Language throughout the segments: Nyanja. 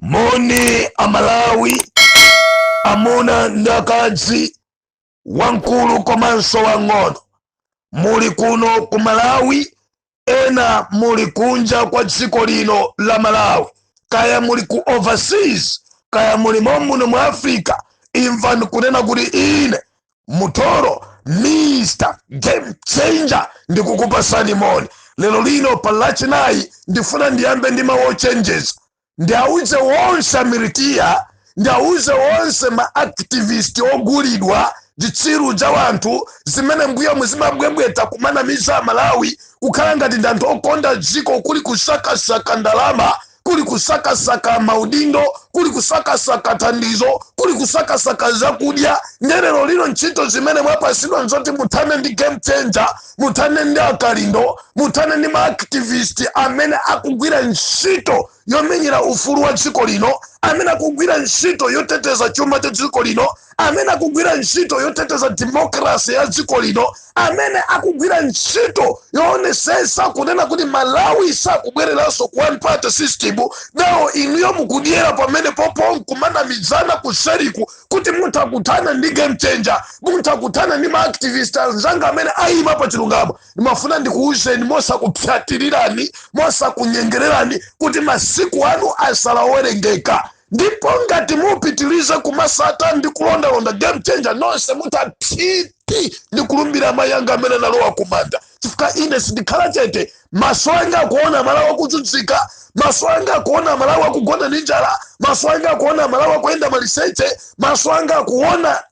Moni Amalawi, amuna ndi akazi, wamkulu komanso wang'ono, muli kuno ku Malawi, ena muli kunja kwa dziko lino la Malawi, kaya muli ku overseas, kaya muli momuno mu Africa, imvani kunena kuti ine Mutoro, Mr Game Changer, ndikukupasani moni lero lino pa Lachinayi. Ndifuna ndiyambe ndi mawu ochenjeza. Ndiauze wonse amilitiya, ndiauze wonse ma activist ogulidwa, zitsiru za wanthu zimene mbuyo muzimabwebweta kumanamiza Amalawi kukhala ngati ndi anthu okonda dziko, kuli kusakasaka ndalama, kuli kusakasaka maudindo, kuli kusakasaka thandizo, kuli kusakasaka zakudya. Ndelero lino ntchito zimene mwapasidwa nzoti muthane ndi Game Changer, muthane ndi Akalindo, muthane ndi maactivist amene akugwira ntchito yomenyera ufulu wa dziko lino, amene akugwira ntchito yoteteza chuma cha dziko lino, amene akugwira ntchito yoteteza democracy ya dziko lino, amene akugwira ntchito yoonesesa kunena kuti Malawi sakubwereranso ku one party system. Nawo inuyo mukudyera pamene popo nkumanamizana kuseriku kuti mutha kuthana ndi Game Changer, mutha kuthana ndi maactivist anzanga amene ayima pa chilungamo. Ndimafuna ndikuwuzeni mosakupyatirirani, mosakunyengererani, kuti masiku anu asalawerengeka. Ndipo ngati mupitilize kumasata ndi kulondalonda Game Changer, nonse mutaphiti ndi kulumbira amayi anga amene analowa kumanda, chifukwa ine sindikhala chete. Maso anga akuona Malawi akuzunzika, maso anga akuona Malawi akugona ndi njala, maso anga akuona Malawi akuyenda maliseche, maso anga akuona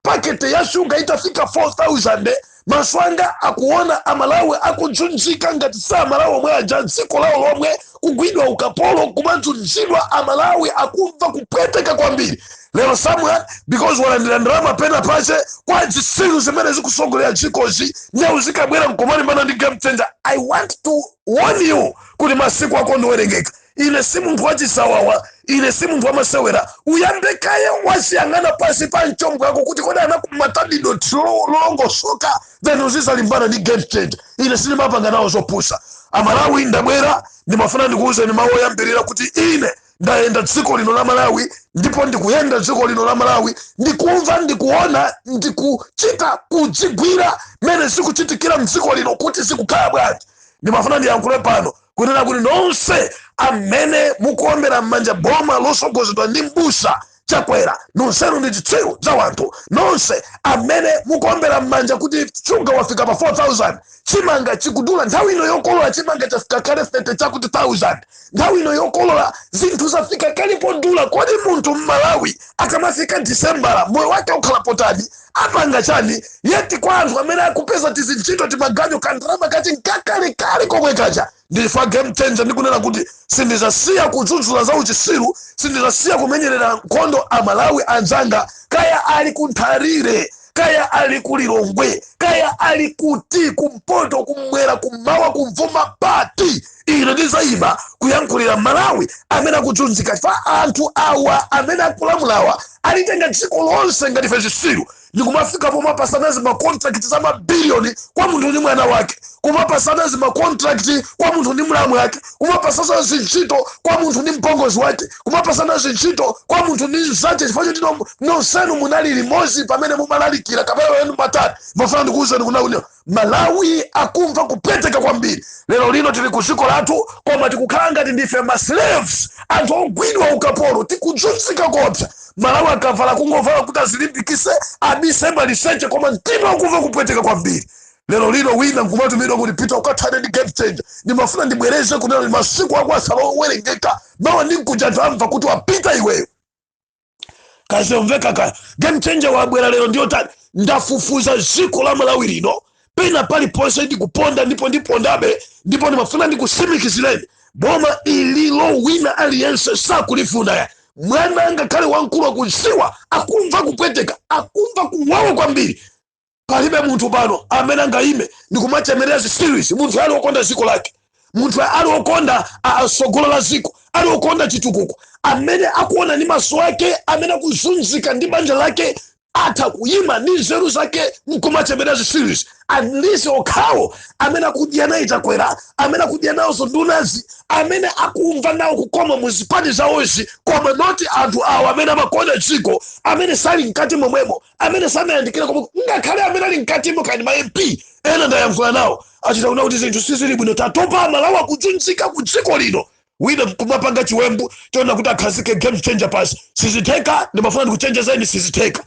pakete ya shuga itafika 4000, maso anga akuona Amalawi akuzunzika ngati sa Amalawi omwe aja, dziko lawo lomwe kugwidwa ukapolo, kumazunzidwa. Amalawi akumva kupweteka kwambiri lero. Samuel, because walandira ndalama pena pache kwa zisilu zimene zikusogolera dzikozi, nyewu zikabwera nkumalimbana ndi Game Changer, I want to warn you kuti masiku ako ndiwerengeka. Ine si munthu wachisawawa, ine si munthu wamasewera. Uyambe kaye waziyang'ana pasi pa mchombo yako kuti kodi anakumatadido lolongosoka, then uzizalimbana ndi Game Changer. Ine sindimapanga nawo zopusa. Amalawi, ndabwera, ndimafuna ndikuwuzeni mawu oyambirira kuti ine ndayenda dziko lino la Malawi, ndipo ndikuyenda dziko lino la Malawi, ndikumva, ndikuona, ndikuchita kudzigwira mmene zikuchitikira mdziko lino kuti zikukhala bwanji. Ndimafuna ndiyankhule pano kunena kuti nonse amene mukuombera m'manja boma losogozedwa ndi mbusa Chakwera, nonsenu ndi zitsiru za wanthu. Nonse amene mukuombera m'manja kuti shuga wafika pa 4000, chimanga chikudula, nthawi ino yokolola chimanga chafika kale 30 chakuti 1000, nthawi ino yokolola zinthu zafika kale podula, kodi munthu mMalawi akamafika Disembala moyo wake ukhala potani? Apanga chani? Yeti kwa anthu amene akupeza tizintchito, timaganyo, kandalama kachi nkakalekale komwe kacha. Ndifa Game Changer ndikunena kuti sindizasiya kudzudzula za uchisiru, sindizasiya kumenyerera nkhondo Amalawi anzanga, kaya ali kuntharire, kaya ali ku Lilongwe, kaya ali kuti, kumpoto, kumwera, kummawa, kumvuma, pati, ine ndizayima kuyankhulira Malawi amene akudzunzika. Fa anthu awa amene akulamulawa alitenga dziko lonse ngati ife zisiru, ndikumafika pomapasana zimacontract za mabiliyoni kwa munthu ndi mwana wake, kumapasana zimacontract kwa munthu ndi mlamu wake, kumapasana zintchito kwa munthu ndi mpongozi wake, kumapasana zintchito kwa munthu ndi mzache, chifukwa choti nonsenu munali limodzi pamene mumalalikira kapena pamene mumatani. Mafuna ndikuwuzeni kuna kuti Malawi akumva kupweteka kwambiri lero lino. Tili ku dziko lathu koma tikukhala ngati ndife ma slaves, anthu ogwidwa ukapolo, tikuzunzika kopsa. Malawi akavala kungovala kuti azilimbikise, abise maliseche, koma mtima ukumva kupweteka kwambiri lero lino. Wina nkumatumidwa kuti pita ukathane ndi Game Changer. Ndimafuna ndibwereze kunena kuti masiku ako asala owerengeka. Mawa ndinkuja anthu amva kuti wapita iweyo. Kazemveka kaya Game Changer wabwera lero ndiyo tani. Ndafufuza dziko la Malawi lino pena paliponse, ndikuponda ndipo ndipondabe, ndipo ndimafuna ndikusimikizireni, boma ililo wina aliyense sakulifuna ya mwana ngakhale wamkulu akudziwa, akumva kupweteka, akumva kuwawa kwambiri. Palibe munthu pano amene angayime ndikumachemerera zisirizi. Munthu ali wokonda dziko lake, munthu ali wokonda tsogolo la dziko, ali wokonda chitukuko, amene akuona ndi maso ake, amene akuzunzika ndi banja lake. Atha kuyima ndi nzeru zake nkumachepera zisirizi. At least okhawo amene akudya naye Chakwera, amene akudya nawonso ndunazi, amene akumva nawo kukoma mu zipani zawozi, koma not anthu awo amene amakonda dziko, amene sali mkati momwemo, amene samayandikira komwe. Ngakhale amene ali mkatimo, kani ma MP ena ndayankhula nawo, achita kuna kuti zinthu sizili bwino, tatopa, Amalawi akuzunzika ku dziko lino. Wina kumapanga chiwembu choona kuti akhazike Game Changer pasi. Sizitheka. Ndimafuna ndikuchenjezeni, sizitheka.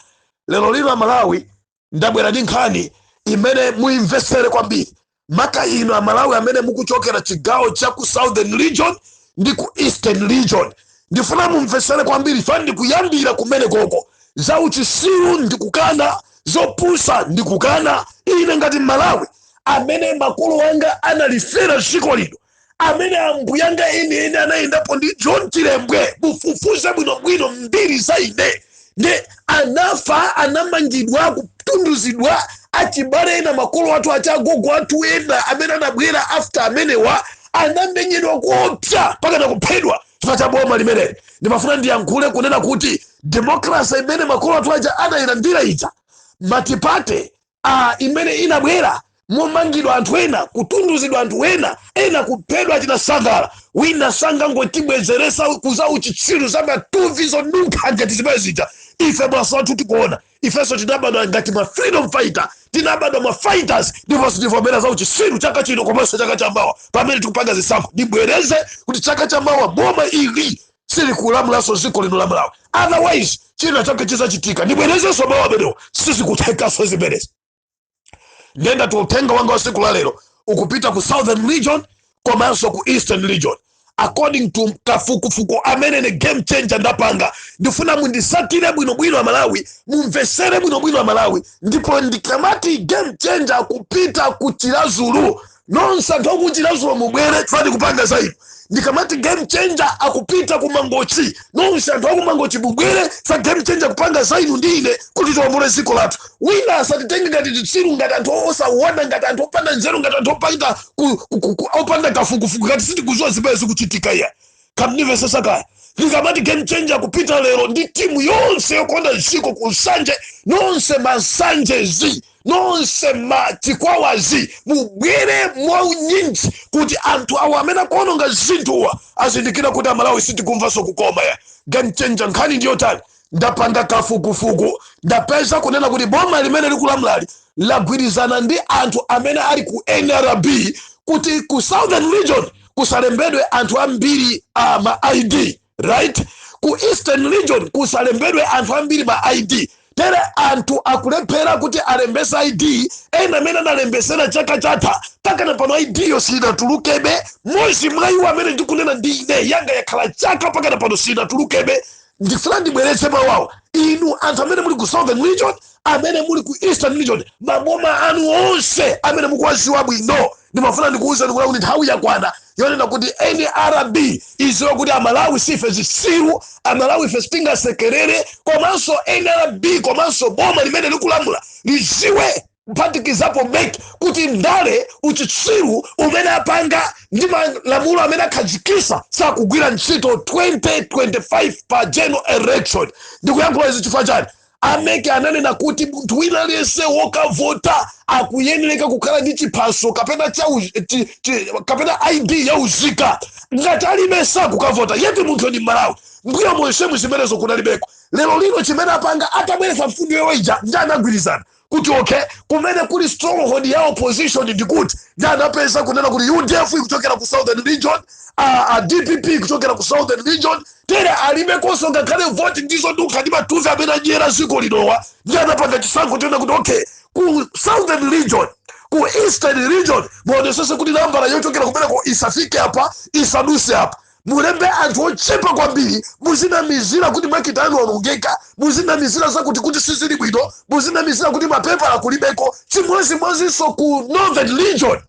Lero lino Amalawi, ndabwera ndi nkhani imene muimvesere kwambiri, maka ino Amalawi amene mukuchokera chigawo cha ku Southern Region ndi ku Eastern Region. Ndifuna mumvesere kwambiri fa ndikuyambira kumene koko. Za uchisiru ndikukana, zopusa ndikukana. Ine ngati Malawi amene makolo anga analifera dziko lino, amene ambuyanga ene anayendapo ndi John Chilembwe, mufufuze bwinobwino mbiri za ine, ndi anafa, anamangidwa, kutunduzidwa. Achibale ena, makolo athu, achagogo athu ena amene anabwera after amenewa, anamenyedwa kuopsa pakana kuphedwa chifukwa cha boma limeneli. Ndimafuna ndiyankhule kunena kuti democracy imene makolo athu aja anayilandira ija, multiparty imene inabwera momangidwa anthu ena, kutunduzidwa anthu ena, ena kuphedwa, achina wina sangangotibwezeresa kuza uchitsiru za matuvi zonunkha ngati zimene zija. Ife maso athu tikuona. Ifenso tinabadwa ngati ma freedom fighter, tinabadwa ma fighters, ndiponso tivomera za uchitsiru chaka chino komanso chaka chamawa pamene tikupanga zisankho. Ndibwereze kuti chaka chamawa boma ili silikulamulanso dziko lino la Malawi, otherwise china chake chizachitika. Ndibwerezenso mawu amenewo, sizikuthekanso zimenezi. Ndenda uthenga wanga wa siku la lero ukupita ku Southern Region komanso ku Eastern Region. According to kafukufuku amene ne Game Changer ndapanga, ndifuna mundisatire bwinobwino Amalawi, mumvesere bwinobwino Amalawi. Ndipo ndikamati Game Changer kupita ku Chiradzulu, nonse anthu aku Chiradzulu mubwere, tifani kupanga zaino. Ndikamati Game Changer akupita ku Mangochi, nonse anthu aku Mangochi mubwere, fa Game Changer kupanga zainu ndi ine kuti tiwombole dziko lathu. Wina asatitenge ngati titsiru, ngati anthu osaona, ngati anthu opanda nzeru, ngati anthu opanda opanda kafukufuku, ngati sitikuziwa zimene zikuchitika iya. Kamnimvesesa kaya? Ndikamati Game Changer kupita lero ndi timu yonse yokonda dziko ku Nsanje, nonse Masanjezi, nonse Machikwawazi, mubwere mwaunyinji kuti anthu awo amene akuononga zinthuwa azindikira kuti Amalawi sitikumvanso kukoma ya. Game Changer, nkhani ndiyotani? Ndapanga kafukufuku, ndapeza kunena kuti boma limene likulamulali lagwirizana ndi anthu amene ali ku NRB kuti ku Southern Region kusalembedwe anthu ambiri a ma ID, right? Ku Eastern Region kusalembedwe anthu ambiri ma ID. Tere anthu akulephera kuti alembese ID. Ena amene analembesera chaka chatha, pakana pano ID yo sinatulukebe. Mmodzi mwa iwo amene ndikunena ndi ine, yanga yakhala chaka, pakana pano sinatulukebe. Ndifuna ndibweretse mawawo: inu anthu amene muli ku Southern Region, amene muli ku Eastern Region, maboma anu onse amene mukuwaziwa bwino, ndimafuna ndikuwuzani kuti nthawi yakwana yonena kuti NRB iziwe kuti Amalawi sife zisiru, Amalawi ife sitingasekerere. Komanso NRB komanso boma limene likulamula liziwe, kuphatikizapo MEC, kuti ndale, uchitsiru umene apanga ndi malamulo amene akhazikisa sakugwira ntchito 2025 pa general election. Ndikuyankhula izi chifukwa chani? A MEC ananena kuti munthu wina aliyense wokavota akuyenereka kukhala ndi chiphaso kapena cha kapena ID ya uzika. Ngati alibe, sakukavota, yet munthu ndi Mmalawi. Mbuyo monsemu zimenezo kunalibeko. Lero lino chimene apanga, atabweretsa mfundo yoija, ndi anagwirizana kuti okay, kumene kuli stronghold ya opposition ndikuti, ndi anapeza kunena kuti UDF ikuchokera ku Southern Region, DPP ikuchokera ku Southern Region. Tere alibekonso ngakhale voti, ndizo dunkha ndi matuvi amene anyera dziko linowa. Ndi anapanga chisankho tiona kuti okay, ku Southern Region, ku Eastern Region, muonesese kuti nambala yochokera kumeneko isafike apa, isaduse apa. Mulembe anthu ochepa kwambiri, muzinamizira kuti makina anu aonongeka, muzinamizira zakuti kuti sizili bwino, muzinamizira kuti mapepala kulibeko. Chimozimozinso ku Northern Region.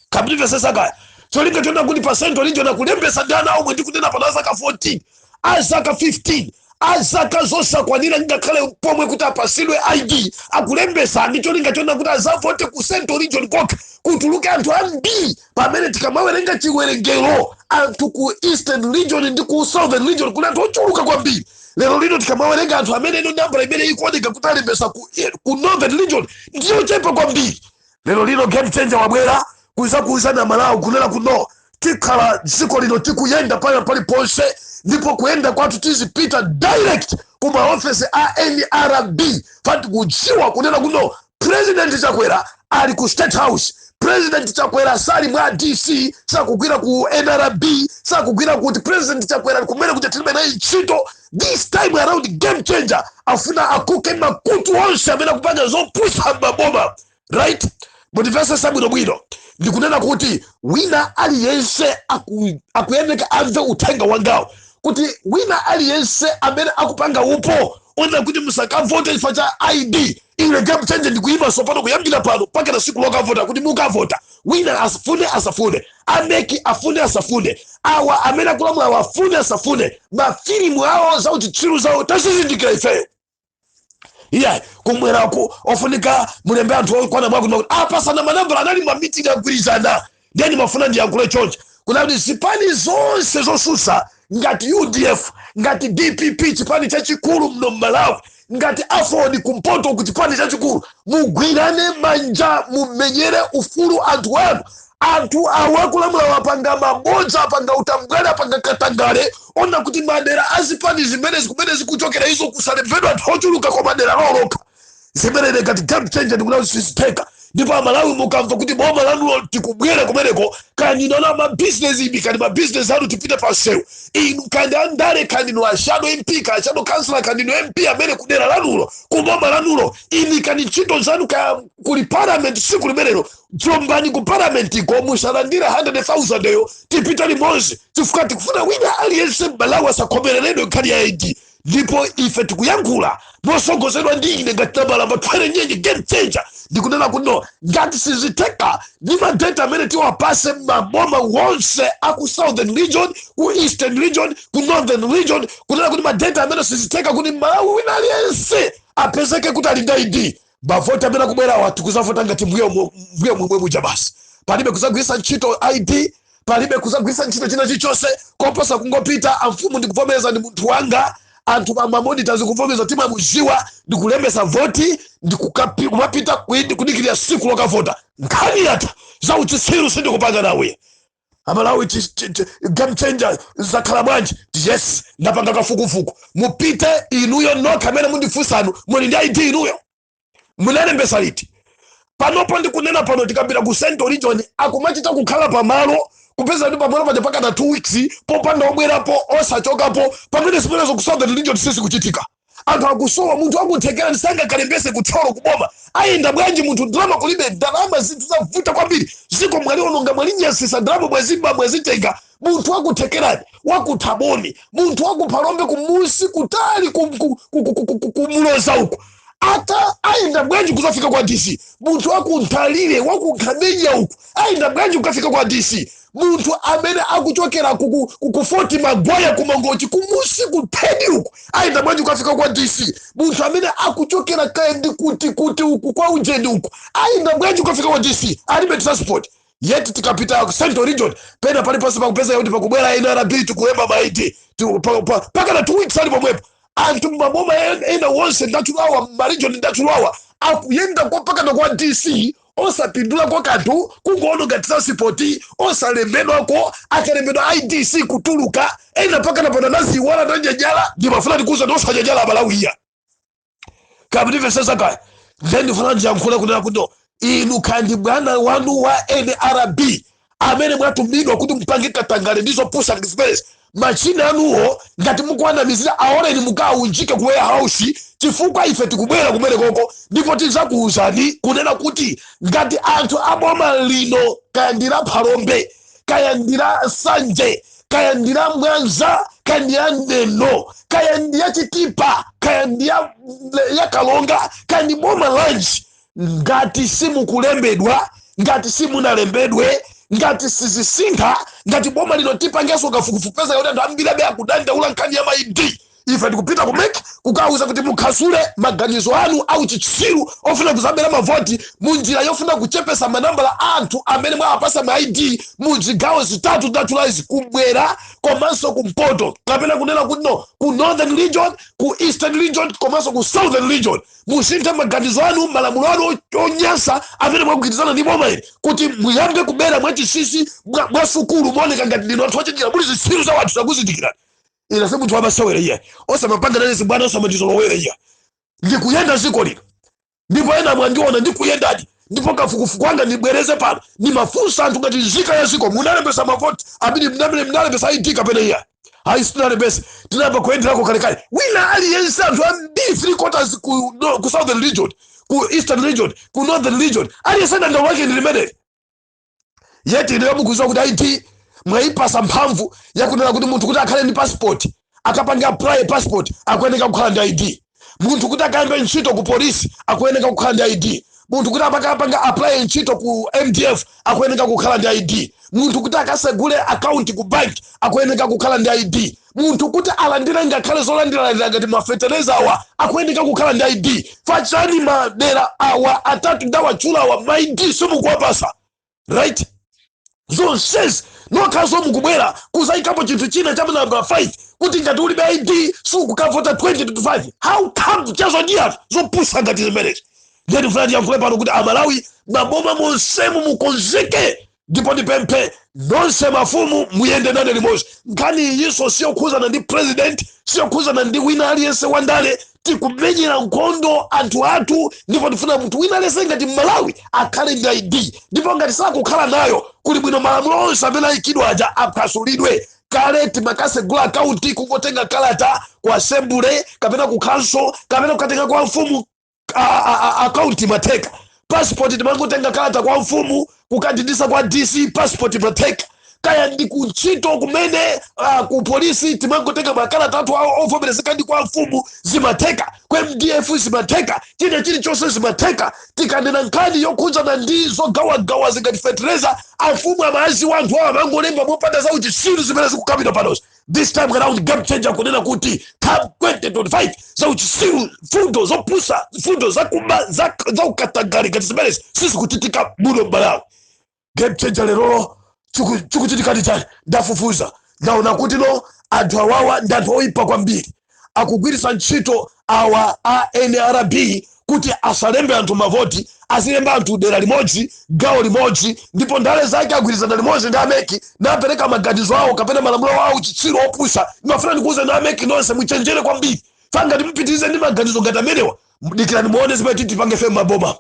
Kamndimvesesa kaya? Cholinga chona kuti pa Central Region akulembesa ndi ana omwe ndikunena pano azaka 14, azaka 15, azaka zosakwanira ngakhale pomwe kuti apasidwe ID. Akulembesa ndi cholinga chona kuti azavote ku Central Region kokha, kutuluke anthu ambiri, pamene tikamawerenga chiwerengero anthu ku Eastern Region ndi ku Southern Region kuli anthu ochuluka kwambiri. Lero lino tikamawerenga anthu amene ino nambala imene ikuoneka kuti alembesa ku Northern Region ndiyo chepa kwambiri. Lero lino Game Changer wabwera kuzakuuzana Malawi kunena kuno tikhala dziko lino tikuyenda pale paliponse, ndipo kuyenda kwathu tizipita direct ku maofesi a NRB. Fati kudziwa kunena kuno President Chakwera ali ku State House. President Chakwera sali mwa DC, sakugwira ku NRB, sakugwira kuti. President Chakwera ali kumene kuti tilibe naye ntchito. This time around Game Changer afuna akuke makutu onse amene akupanga zopusa m'maboma, right? Mutimvesesa bwinobwino. Ndikunena kuti wina aliyense akuyeneka amve uthenga wangawo, kuti wina aliyense amene akupanga upo ona kuti musakavote chifukwa cha ID, ine Game Changer ndikuyima sopano kuyambira pano mpaka na siku lokavota kuti mukavota, wina asafune asafune, a MEC afune asafune, awa amene akulamula awa afune asafune, mafilimu awo zauchitsiru zawo tazizindikira ifeyo. Iye kumweraku ofunika mulembe anthu okwana mwakuti mwakuti, apasana manambala, anali mamitingi agwirizana. Ndeni mafuna ndiyankhule choncho kuna kuti zipani zonse zosusa ngati UDF, ngati DPP, chipani chachikulu mno mMalawi, ngati AFORD kumpoto ku chipani chachikulu, mugwirane manja, mumenyere ufulu anthu anu. Anthu awo akulamula wapanga mabodza, apanga utambwale, apanga katangale, ona kuti madera azipani zimene kumene zikuchokera izo kusalembedwa anthu ochuluka kwa madera loloka. Zimene ngati Game Changer ndikuti sizitheka. Ndipo Amalawi, mukamva kuti boma lanulo tikubwera kumeneko, kani nona mabizinesi ibi, kani mabizinesi anu, tipite pansewu. Inu kandi andale, kandi inu a shadow MP, ka shadow councillor, kandi inu MP amene kudera lanulo, kuboma lanulo, ini kani ntchito zanu ka kuli parliament, siku limenelo jombani ku parliament iko, musalandire 100,000 eyo, tipite limodzi, chifukwa tikufuna wina aliyense Mmalawi asakhomereredwe nkhani ya ID. Ndipo ife tikuyankhula mosogozedwa ndi ine ngati Namalamba Twere Nyenye Game Changer, ndikunena kuti no, ngati sizitheka ndi ma date amene tiwapase maboma wonse aku Southern Region, ku Eastern Region, ku Northern Region, kunena kuti ma date amene sizitheka kuti Malawi wina aliyense apezeke kuti ali ndi ID, mavoti amene akubwerawa tikuzavota ngati mbuyo mbuyo momwe muja basi. Palibe kuzagwiritsa ntchito ID, palibe kuzagwiritsa ntchito china chilichonse koposa kungopita amfumu ndikuvomereza ndi munthu wanga, anthu ama monitors kuvomereza timamuziwa, ndikulembesa voti, kumapita kudikirira siku lokavota. Nkhani yatha. Za uchitsiru sindikupanga nawe. Amalawi, Game Changer zakhala bwanji? Yes, ndapanga kafukufuku. Mupite inuyo nokha amene mundifunsanu, muli ndi ID inuyo? Munalembesa liti? Panopo ndikunena pano, tikapita ku Central Region akumachita kukhala pamalo, kupeza ndi pamalo paja pakana 2 weeks popanda obwerapo, osachokapo, pamene zimenezo ku Southern Region sisikuchitika. Anthu akusowa. Munthu akuthekera ndisangakalembese kuthyolo kuboma, ayenda bwanji munthu? Ndalama kulibe, ndalama zinthu zavuta kwambiri, ziko mwaliononga, mwalinyasisa, ndalama mwaziba, mwazitenga. Munthu wakuthekerani, wakuthaboni, munthu wakuphalombe kumusi kutali, kumuloza uku, ata ayenda bwanji kuzafika kwa DC? Munthu wakunthalire, wakunkhamenya uku, ayenda bwanji kukafika kwa DC? Munthu amene akuchokera ku Fort Magwaya, kumangochi, kumusi kuphedi uku, ayenda bwanji kukafika kwa DC? Munthu amene akuchokera kaendi kuti kuti uku kwa ujeni uku, ayenda bwanji kukafika kwa DC? Alibe transport. Yet tikapita ku Central Region, pena paliponse pakupeza kuti pakubwera NRB, tikulemba ma ID pakana 2 weeks ali pomwepo. Anthu maboma ena wonse ndatchulawa, ma region ndatchulawa, akuyenda kwa pakana kwa DC osapindulako kanthu, kungoononga transport, osalembedwako. Akalembedwa IDC kutuluka, ena pakana pano naziwala nanjajala. Ndimafuna ndikuuza ndi osajajala Amalawiya kamutimvesesa kaya. Then ndifuna ndiyankhule kunena kuti inu kandi bwana wanu wa NRB amene mwatumidwa kuti mupange katangale ndizopusa zimenezi, machina anuwo ngati mukuwanamizira, aoneni mukaunjike ku warehouse, chifukwa ife tikubwera kumene koko. Ndipo tidzakuwuzani kunena kuti ngati anthu aboma lino, kaya ndi la Phalombe, kaya ndi la Sanje, kaya ndi la Mwanza, kaya ndi ya Neno, kaya ndi ya Chitipa, kaya ndi ya Kalonga, kaya ndi boma lanji, ngati simukulembedwa, ngati simunalembedwe, ngati sizisintha, ngati boma lino tipangenso kafukufuku, peza kuti anthu ambiri abe akudandaula nkhani ya ma ID. Ife tikupita ku MEC kukawuza kuti mukhasule maganizo anu au chitsiru ofuna kuzabera mavoti munjira yofuna kuchepesa manambala a anthu amene mwawapasa ma ID mu zigawo zitatu tatchulazi, kubwera komanso kumpoto, kapena kunena kuti no, ku Northern Region, ku Eastern Region komanso ku Southern Region. Musinthe maganizo anu, malamulo anu onyansa amene mwagwirizana ndi boma ili kuti muyambe kubera mwachisisi, mwa sukulu, muoneka ngati ndinu anthu ochenjera. Muli zitsiru za wanthu, zakuzindikirani. Ine si munthu wamasewera iye, osamapanga nane zibwana, osamandizolowera iye. Ndikuyenda ziko lino, ndipo ena mwandiona ndikuyendadi. Ndipo kafukufuku wanga, ndibwereze pano, ndimafunsa anthu ngati nzika ya ziko: munalembesa mavoti amene mnalembesa ID kapena iya? Hayi, sitinalembese, tinayamba kuyenderako kalekale. Wina aliyense, anthu ambiri, three quarters ku, no, ku Southern Region, ku Eastern Region, ku Northern Region, aliyense dandaulo lake ndi limeneli. Yet ineyo mukuziwa kuti ID mwayipasa mphamvu yakunena kuti munthu kuti akhale ndi passport, akapange apply passport, akuyeneka kukhala ndi ID. Munthu kuti akayambe ntchito ku polisi akuyeneka kukhala ndi ID. Munthu kuti apakapanga apply ntchito ku MDF akuyeneka kukhala ndi ID. Munthu kuti akasegule account ku bank akuyeneka kukhala ndi ID. Munthu kuti alandire ngakhale zolandiralandira ngati mafetereza awa akuyeneka kukhala ndi ID. Fachani madera awa atatu ndawatchula awa, ma ID simukuwapasa, right? Zonsezi nokhaso mukubwera kuzayikapo chinthu china cha namba 5 kuti ngati ulibe ID sukukavota 2025. How come? Chazodiyatu zopusa ngati zimenezi. Ndiye ndifuna tiyankhule pano kuti Amalawi, maboma monsemu mukonzeke. Ndipo ndipemphe nonse mafumu muyende nane limodzi. Nkhani iyinso siyokhuzana ndi president, siyokhuzana ndi wina aliyense wandale. Tikumenyera nkhondo anthu athu, ndipo tifuna munthu wina aliyense ngati Mmalawi akhale ndi ID. Ndipo ngati sakukhala nayo, kuli bwino malamulo onse amene ayikidwa aja aphwasulidwe. Kale timakasegula akaunti kungotenga kalata ku assembly kapena ku council kapena kukatenga kwa mfumu akaunti, matheka. Passport timangotenga kalata kwa mfumu, kukadindisa kwa DC, passport matheka. Kaya ndi kuntchito kumene, ku polisi, timangotenga makalata athu awo ovomerezeka ndi kwa mfumu, zimatheka. Ku MDF zimatheka. China chilichonse zimatheka. Tikanena nkhani yokhudzana ndi zogawagawa zingati fetereza, amfumu amaziwa, anthu awo amangolemba mopanda za uchisiru zimene zikukambidwa panozi. This time around, Game Changer kunena kuti come 2025, za uchisiru, fundo zopusa, fundo zakuba, za ukatangale ngati zimenezi sizikuchitika muno m'Malawi. Game Changer lerolo chikuchitikadi chani? Ndafufuza, ndaona kuti no, anthu awawa ndi anthu oyipa kwambiri. Akugwiritsa ntchito awa a NRB kuti asalembe anthu mavoti, azilemba anthu dera limodzi, gawo limodzi. Ndipo ndale zake agwirizana limodzi ndi a MEC, napereka maganizo awo kapena malamulo awo chitsiru opusa. Ndimafuna ndikuuze na a MEC nonse, muchenjere kwambiri. Fangati mupitirize ndi maganizo ngati amenewa, dikirani muone zimene titipange fe maboma.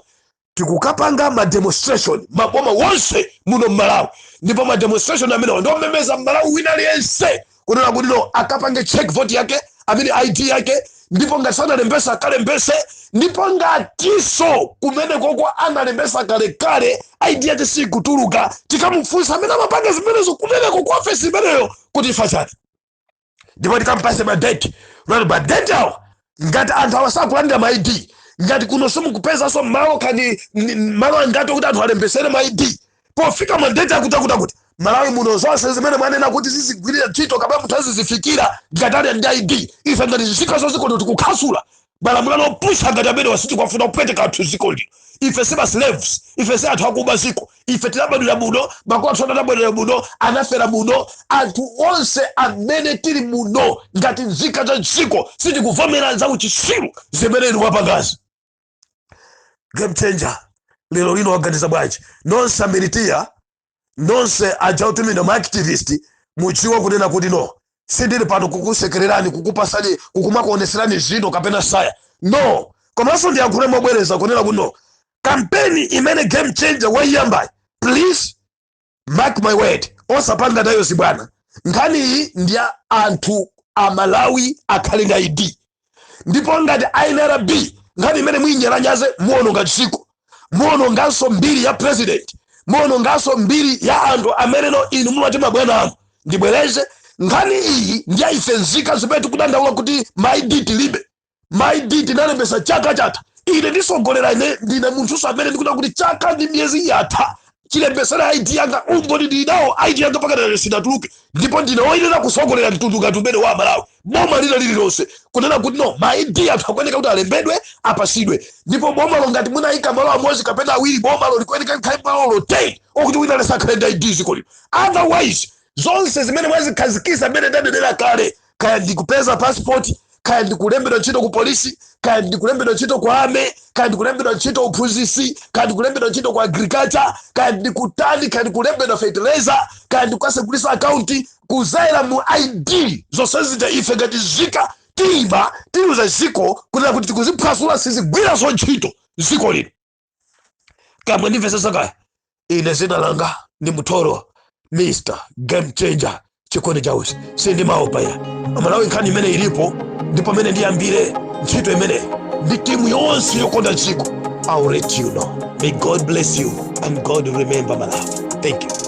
Tikukapanga ma demonstration maboma wonse muno mMalawi, ndipo ma demonstration amenewa ndomemeza Mmalawi wina aliyense kunena kuti no, akapange check vote yake amene ID yake, ndipo ngati sanalembesa akalembese, ndipo ngatinso kumene koko analembesa kalekale ID yake sikutuluka, tikamufunsa amene amapanga zimenezo kumeneko ku ofesi imeneyo kuti ifa chani, ndipo tikampase ma date, kuti ma date awa ngati anthu awa sakulandira ma ID, ngati kuno simukupezanso malo kani malo angati okuti anthu alembesere ma ID, pofika ma date akuti akuti akuti Malawi muno zonse zimene mwanena kuti zizigwirira ntchito kapena munthu azizifikira ngati ali ndi ID, ife ngati zisika zoziko tikukhasula malamulo opusa ngati amene wasitikwafuna kupweteka anthu ziko lino. Ife si ma slaves, ife si anthu akuba ziko. Ife tinabadwira muno, makolo athu anabadwira muno, anafera muno. Anthu onse amene tili muno ngati nzika za dziko sitikuvomera za uchisiru zimene inu mwapangazi. Game Changer lero lino waganiza bwanji? Nonse amilitiya, nonse aja otumidwa ma activist, mudziwa kunena kuti no, sindili pano kukusekererani, kukupasani, kukumakuoneserani zino kapena saya, no. Komanso ndiyankhule mobwereza kunena kuti no, kampeni imene Game Changer waiyambayi, please mark my word, osapanga nayo zibwana. Nkhani iyi ndi ya anthu Amalawi akhale ndi ID. Ndipo ngati NRB nkhani imene mwinyalanyaze, muononga dziko, muononganso mbiri ya president, muononganso mbiri ya anthu ameneno inu mumati mabwana anu. Ndibwereze, nkhani iyi ndi ya ife nzika zimene tikudandaula kuti ma ID tilibe. Ma ID tinalembesa chaka chatha. Ine ndisogolera, ine ndine munthuso amene ndikuda kuti chaka ndi miyezi yatha chilembesera ID yanga. Umboni ndili nawo, ID yanga pakati sinatuluke, ndipo ndine woyenera kusogolera mtundu ngati umene wa Malawi. Boma lina lililonse kunena kuti no, ma ID anthu akuyeneka kuti alembedwe, apasidwe. Ndipo bomalo ngati munayika malo amodzi kapena awiri, bomalo likuyeneka likhale malo 10 okuti wina lisakhale ndi ID ziko lino. Otherwise zonse zimene mwazikhazikisa, mmene ndanenera kale, kaya ndikupeza passport, kaya ndikulembedwa ntchito ku polisi, kaya ndikulembedwa ntchito ku army, kaya ndikulembedwa ntchito uphunzisi, kaya ndikulembedwa ntchito ku agriculture, kaya ndikutani, kaya ndikulembedwa fertilizer, kaya ndikukasegulisa akaunti kuzera mu ID, zonse zija ife ngati zika tiyima, tiuza ziko kunena kuti tikuziphwasula, sizigwiranso ntchito ziko lino. Kamwe ndimvesesa kaya. Ine zina langa ndi Mutoro, Mr Game Changer, Chikondi Chausi. Sindimaopa ya Amalawi. Nkhani imene ilipo ndi pamene ndiyambire ntchito imene ndi timu yonse yokonda dziko. I'll let you know. May God bless you and God remember Malawi. Thank you.